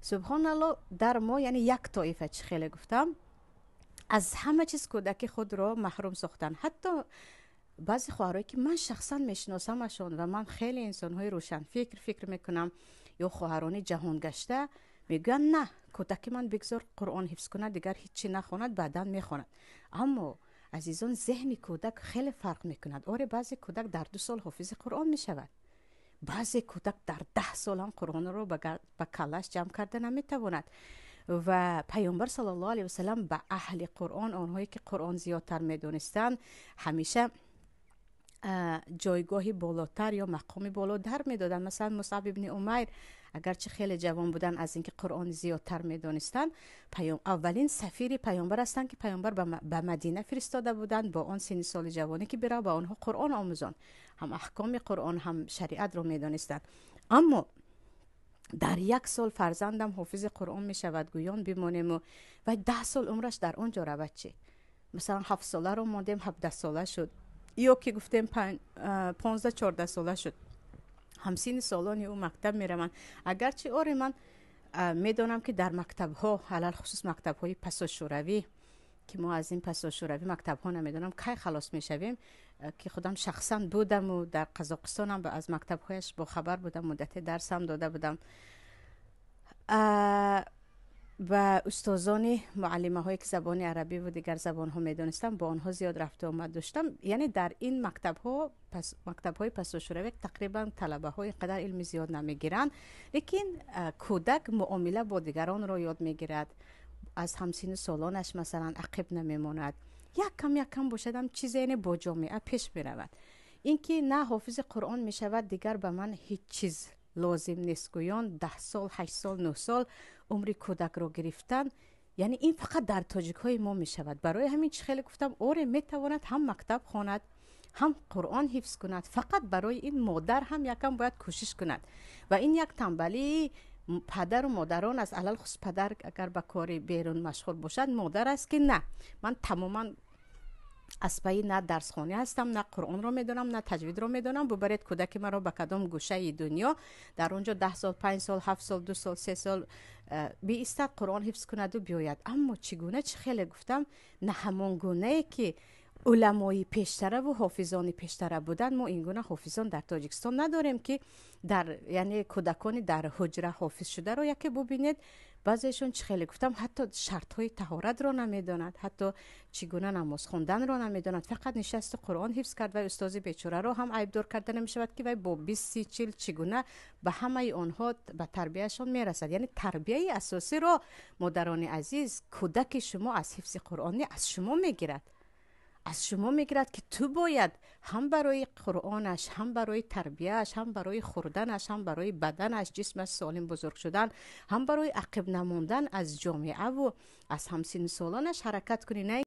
Субҳоналло, дар мо, яъне як тоифа, чӣ хеле гуфтам, аз ҳама чиз кӯдаки худро маҳрум сохтанд. Ҳатто баъзе хоҳарое ки ман шахсан мешиносамашон ва ман хеле инсонҳои рӯшанфикр фикр мекунам ё хоҳарони ҷаҳонгашта, мегӯянд: на, кӯдаки ман бигзор Қуръон ҳифз кунад, дигар ҳеҷ чӣ нахонад, баъдан мехонад. Аммо, азизон, зеҳни кӯдак хеле фарқ мекунад. Оре, баъзе кӯдак дар 2 сол ҳофизи Қуръон мешавад, баъзе кӯдак дар 10 сол ҳам Қуръонро ба каллаш ҷамъ карда наметавонад. Ва Паёмбар саллаллоҳу алайҳи васалам ба аҳли Қуръон, онҳое ки Қуръон зиёдтар медонистанд, ҳамеша ҷойгоҳи болотар ё мақоми болотар медоданд. Масалан, Мусаб ибни Умайр, агарчи хеле ҷавон буданд, аз инки Қуръон зиёдтар медонистанд, аввалин сафири Паёмбар ҳастанд, ки Паёмбар ба Мадина фиристода буданд бо он синни соли ҷавонӣ, ки бирав, ба онҳо Қуръон омӯзон. Ҳам аҳкоми Қуръон, ҳам шариатро медонистанд. Аммо дар як сол фарзандам ҳофизи Қуръон мешавад гӯён бимонему ва 10 сол умраш дар он ҷо равад чӣ? Масалан, 7-соларо мондем, 17-сола шуд, ё ки гуфтем, 15-14 сола шуд, ҳамсинни солони ӯ мактаб мераванд. Агарчи, оре, ман медонам, ки дар мактабҳо, алалхусус мактабҳои пасошӯравӣ, ки мо аз ин пасошӯравӣ мактабҳо намедонам кай халос мешавем, ки худам шахсан будаму дар Қазоқистонам аз мактабҳояш бохабар будам, муддате дарсам дода будам ва устозони муаллимаҳое ки забони арабӣ ва дигар забонҳо медонистам, бо онҳо зиёд рафту омад доштам. Яъне дар ин мактабҳо, мактабҳои пасошӯравӣ, тақрибан талабаҳо ин қадар илми зиёд намегиранд, лекин кӯдак муомила бо дигаронро ёд мегирад, аз ҳамсину солонаш, масалан, ақиб намемонад, як кам, як кам бошадам чизе, яъне бо ҷомеа пеш меравад. Ин ки на, ҳофизи Қуръон мешавад, дигар ба ман ҳеҷ чиз лозим нест гӯён, 10 сол, 8 сол, 9 сол умри кӯдакро гирифтан, яъне ин фақат дар тоҷикҳои мо мешавад. Барои ҳамин, чӣ хеле гуфтам, оре, метавонад ҳам мактаб хонад, ҳам Қуръон ҳифз кунад, фақат барои ин модар ҳам якам бояд кӯшиш кунад. Ва ин як тамбалии падару модарон аст, алалхусус падар агар ба кори берун машғул бошад, модар аст ки на, ман тамоман аз пайи на дарсхонӣ ҳастам, на Қуръонро медонам, на таҷвидро медонам, бубаред кӯдаки маро ба кадом гӯшаи дунё, дар он ҷо 10 сол, 5 сол, 7 сол, 2 сол, 3 сол биистад, Қуръон ҳифз кунаду биёяд. Аммо чӣ гуна, чӣ хеле гуфтам, на ҳамон гунае ки уламои пештараву ҳофизони пештара буданд, мо ин гуна ҳофизон дар Тоҷикистон надорем, ки дар, яъне кӯдакони дар ҳуҷра ҳофиз шударо яке бубинед, баъзеашон, чӣ хеле гуфтам, ҳатто шартҳои таҳоратро намедонад, ҳатто чӣ гуна намоз хонданро намедонад, фақат нишасту Қуръон ҳифз кард. Вай устози бечораро ҳам айбдор карда намешавад, ки вай бо 20, 30, 40 чӣ гуна ба ҳамаи онҳо, ба тарбияшон мерасад. Яъне тарбияи асосиро, модарони азиз, кӯдаки шумо аз ҳифзи Қуръон аз шумо мегирад, аз шумо мегирад, ки ту бояд ҳам барои Қуръонаш, ҳам барои тарбияаш, ҳам барои хӯрданаш, ҳам барои баданаш, ҷисмаш солим бузург шудан, ҳам барои ақиб намондан аз ҷомеаву аз ҳамсиннусолонаш ҳаракат кунӣ, на